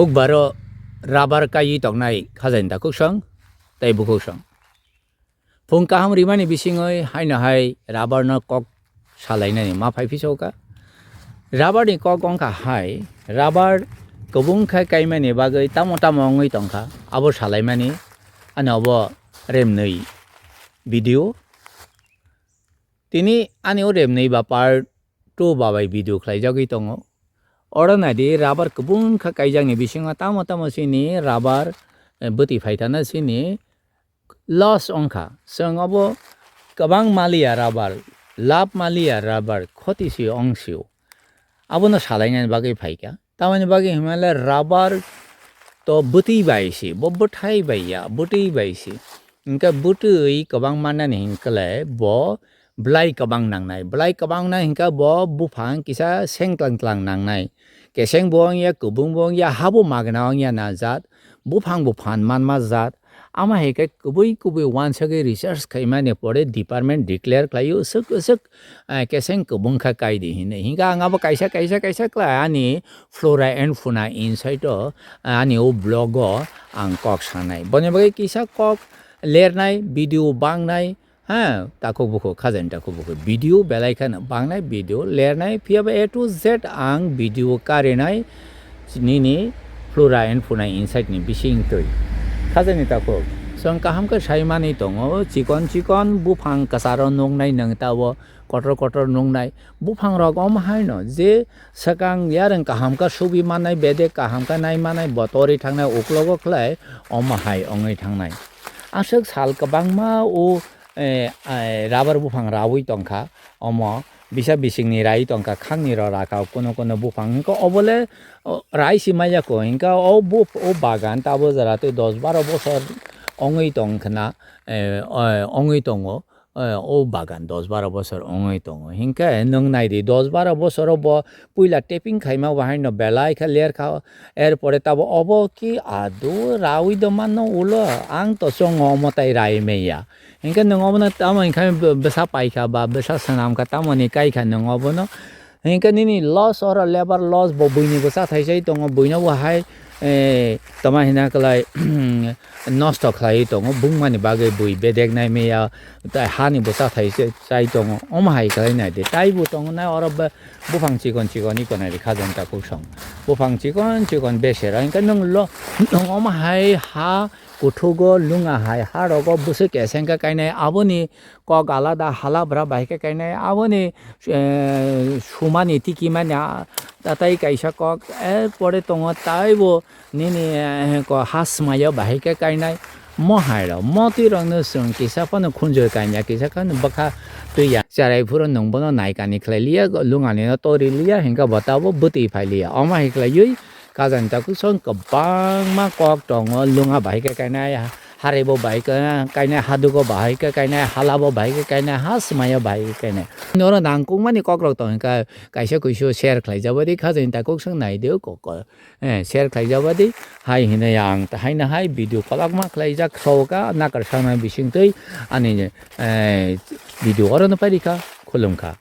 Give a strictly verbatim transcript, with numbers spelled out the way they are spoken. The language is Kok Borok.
Ukbaro rubber kaiwi tongnai khajani takhuk song tei bukhuk song. Phung kaham rimani bisingwi haino hai rubber no kok salainani ma phai phisoka. Rubber ni kok wngkha hai, rubber kwbwng khe kaimani bagwi tamo tamo wngwi tongkha, abo salaimani ani obo remnwi video. Tini ani o remnwi ba part two ba bai video khlaijagwi tongo. Oro naidi rubber kwbwng kha kaijakni bisingo tamo tamo chini rubber, eh, bwtwi phaithana chini loss wngkha. Chwng obo kwbang maliya rubber, lab maliya rubber, khoti si wng sio. Abono salainani bagwi phaikha. Tamoni bagwi hwnmale rubber to bwtwi bai si, bo bwthai bai ya, bwtwi bai si. Hingkhe bwtwi kwbang mannani hinkhe le bo bwlai kwbang nangnai. Bwlai kwbang nang hinkhe bo buphang kisa sengtlang tlang nangnai. Keseng bo wngya, kwbwng bo wngya, habo magna wngya na jat. Buphang bo phan manma jat. Ama hai khe kubui kubui wansagwi research khaimani pore department declare khlaio, swk swk, eh, keseng kwbwng kha kaidi hinwi. Hinkhe ang abo kaisa, kaisa, kaisa khlai ani flora and fauna inside o, eh, ani o blog o ang kok sanai. Boni bagwi kisa kok lernai, video bangnai, ha, takhuk bukhuk, khajani takhuk bukhuk. Video belai kheno bangnai, video lernai, phiya ba A to Z ang video karinai. Nini flora and fauna inside ni bising twi. Khajani takhuk. Chwng kaham khe sai manwi tongo, chikon chikon buphang kwcharo nuknai nwng tabo kotor kotor nuknai. Buphang rok omo haino je swkang yarwng kaham khe subi mannai, bedek kaham khe nai mannai, bo torwi thangnai, uklogo khlai omo hai wngwi thangnai. Aswk sal kwbangma o, eh, eh, rubber buphang raui tongkha, omo bisa bisingni rai tongkha, khangni rok rakha, kuno kuno buphang hinkhe obole, o, rai si maya ko, hinkhe o bu-, o bagan tabo jora tei dos baro bosor wngwi tongkhna, eh, o, wngwi tongo, eh, o bagan dos baro bosor wngwi tongo. Hinkhe nwng nai di, dos baro bosoro bo puila taping khaima bo haino belai khe ler kha, er pore tabo obo ki adu raui do manno ulo, ang to chongo omo tai rai meya. Hinkhe nwng obono tamo hinkhe bwsa paikha ba bwsa swnamkha tamoni kaikha nwng obono. Hinkhe nini loss oro labour loss bo buini bwsa thaisai tongo, buino bo hai, eh, toma hina kwlai nosto khlaiwi tongo, bungmani bagwi bui bedek nai meya, tai hani bwsa thaisai tongo, omo hai khlai nai de. Tai bo tongo nai oro be-, buphang chikon chikon iko nai de khajani takhuk song. Buphang chikon chikon besero hinkhe nwng lo, nwng omo hai ha kuthugo, lunga hai, ha rogo bwswk keseng khe kainai, aboni kok alada, halabra bai khe kainai, aboni, eh, sumani tikimani, ah, tatai kaisa kok, er pore tongo taibo nini, eh, ko ha swmaio bahai khe kainai. Mo hai rok, mo twi rok no chwng kisa phano khunjoi kaimya, kisa phano bwkha twi ya. Cherai phuru nwng bono naikani khlai liya, lungani no tori liya, hinkhe bo tabo bwtwi phai liya. Omo hai khlaiwi Khajani takhuk song kwbangma kok tongo, lunga bahai khe kainai, haraibo bahai khe kainai, hadugo bahai khe kainai, halabo bahai khe kainai, ha swmaio bahai khe kainai. Noro nangkukmani kokrok tong kha, kaisa kuisu share khlaijak badi khajani takhuk song nai de kok, eh, share khlaijak badi hai hinui ang haino hai video kwbangma khlaijak, sokha nakar sanai bisingtwi ani, eh, video orono pairikha, khulumkha.